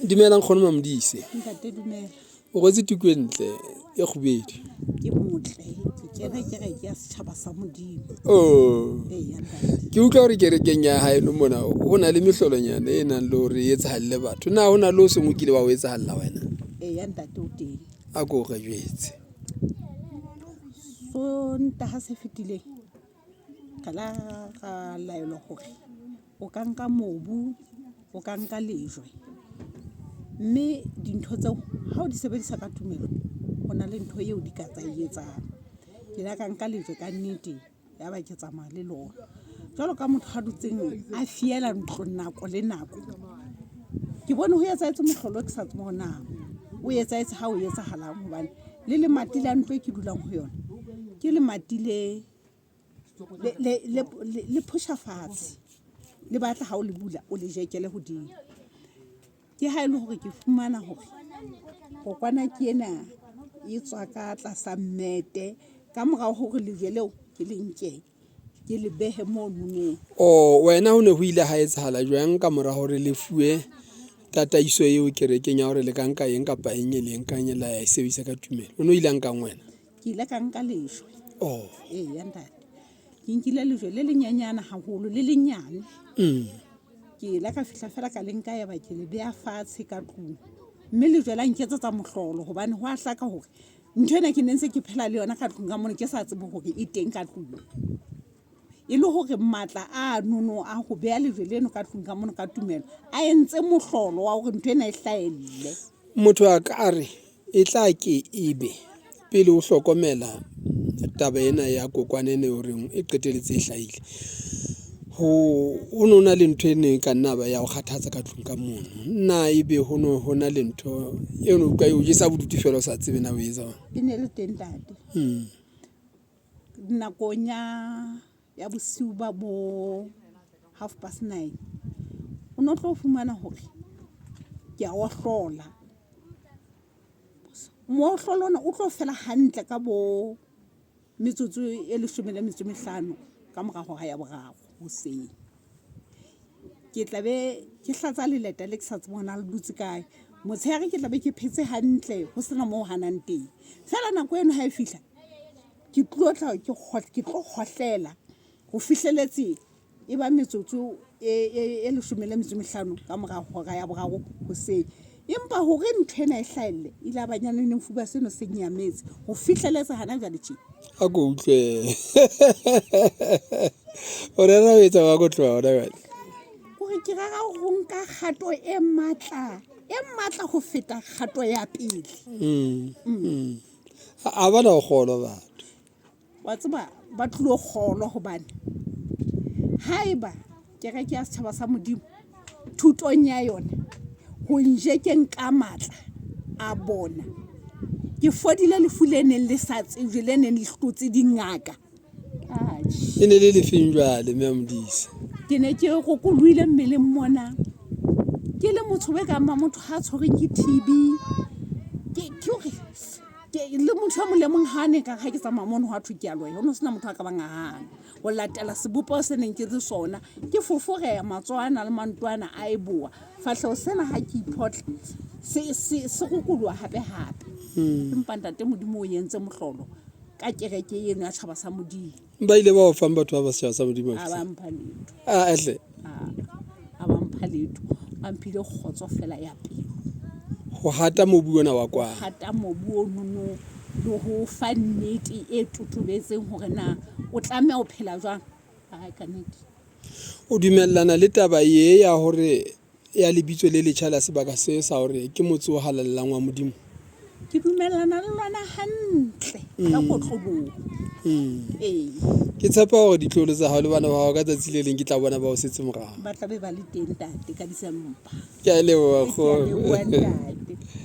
Dumela nkgono Mamodise. Ntate dumela. O rwetse tuku e ntle e kgubedu. Ke motle, ke kena kereke ya setjhaba sa Modimo. Oh. Eya ntate. Ke utlwa hore kerekeng ya haeno mona ho na le mehlolonyana e nang le hore e etsahalle batho. Na ho na le o seng o kile wa o etsahalla wena? Eya ntate o teng. A ko re jwetse. Sontaha se fetileng re la ra laelwa hore o ka nka mobu, o ka nka lejwe. Mme dintho tseo ha o di sebedisa ka tumelo, ho na le ntho eo di ka tsa e etsang. Ke la ka nka lejwe ka nnete ya ba ke tsamaya le lona. Jwalo ka motho a dutseng a fiela ntlo nako le nako, ke bone ho etsahetse mohlolo ke sa tsebe hore na o etsahetse ha o etsahalang hobane le lemati la ntlo e ke dulang ho yona ke lemati le le phosha fatshe le batla ha o le bula o le jekele hodimo. Ke ha e le hore ke fumana hore kokwana ke ena e tswa ka tlasa mmete ka morao hore lejwe leo ke le nke ke le behe mono. Oh, wena ho ne ho ile ha etsahala jwang ka mora hore le fuwe tataiso eo kerekeng ya hore le ka nka eng kapa eng e le nkang la ya e sebedisa ka tumelo? O no ile a nkang wena? Ke ile ka nka lejwe. Oh. Eya ntate. Ke nkile lejwe le lenyenyane haholo le lenyane. Ke ile ka fihla fela ka le nka ya ba ke le beha fatshe ka tlung. Mme lejwe la nketsetsa mohlolo hobane ho a hlaka hore ntho ena ke ne ntse ke phela le yona ka tlung ka mona ke sa tsebe hore e teng ka tlung. E le hore matla a nono a ho beha lejwe leno ka tlung ka mona ka tumelo a entse mohlolo wa hore ntho ena e hlahelle. Motho a ka re e tla ke ebe pele o hlokomela taba ena ya kokwana ena e reng e qetelletse e hlahile. Ho no na le ntho e neng ka nna ba ya o kgathatsa ka tlung ka mono. Na ebe ho no ho na le ntho eo no utlwa e o jesa bodutu fela o sa tsebe na o etsa jwang? E ne le teng ntate. Nakong ya ya bosiu ba bo 9:30 o no tlo fumana hore ke a ohlola. Mohlolo ona o tlo fela hantle ka bo metsotso e leshome le metso e mehlano ka mora hora ya boraro hoseng. Ke tla be ke hlatsa leleta le ke sa tsebe hore na le dutse kae. Motshehare ke tla be ke phetse hantle ho sena moo hanang teng. Feela nako eno ha e fihla ke tlo tla ke ke tlo kgohlela ho fihleletse e ba metsotso e leshome le metso e mehlano ka mora hora ya boraro hoseng. Empa hore ntho ena e hlahelle ile ya ba nyaneng fuba seno se nyametse ho fihleletse hana jwale tje. A ko utlwe. O rera ho etsa wa ko tloha hona jwale? Kore ke rera ho nka kgato e matla, e matla ho feta kgato ya pele. Ha ba na ho kgolwa batho. Wa tseba ba tlilo kgolwa hobane haeba kereke ya setjhaba sa Modimo thutong ya yona ho njekeng ka matla a bona ke fodile lefu le neng le sa tsejwe le neng le hlotse dingaka. E ne le lefeng jwale mme a Modise? Ke ne ke rokolohile mmeleng mona ke le motho e kang ba motho ha tshwerweng ke T_B. Ke hore le motho e mong le mong ha ne ka ha ke tsamaya mono ha thwe ke a loya. Ho no sena motho a ka bang a hana ho latela sebopeho se neng ke le sona. Ke foforeha matsoho ana le manto ana a e boa. Fahleho sena ha ke iphotla se rokoloha hape hape. Empa ntate Modimo o entse mohlolo ka kereke eno ya tjhaba sa Modimo. Ba ile ba o fang batho ba setjhaba sa Modimo? Ha ba mpha letho. Ah, hle. Ha ba mpha letho. Ba mphile kgotso fela ya pelo. Ho hata mobu ona wa kwano. Hata mobu ono le ho fa nnete e totobetseng hore na o tlameha ho phela jwang. Hai ka nnete. O dumellana le taba ye ya hore ya lebitso le letjha la sebaka se sa hore ke motse o halalelang wa Modimo? Ke dumellana le lona hantle ka kotloloho. Ee. Ke tshepa hore ditloholo tsa hao le bana ba hao ka tsatsi le leng ke tla bona ba o setse morao. Ba tla be ba le teng ntate ka December. Ke a leboha Ke a leboha ntate.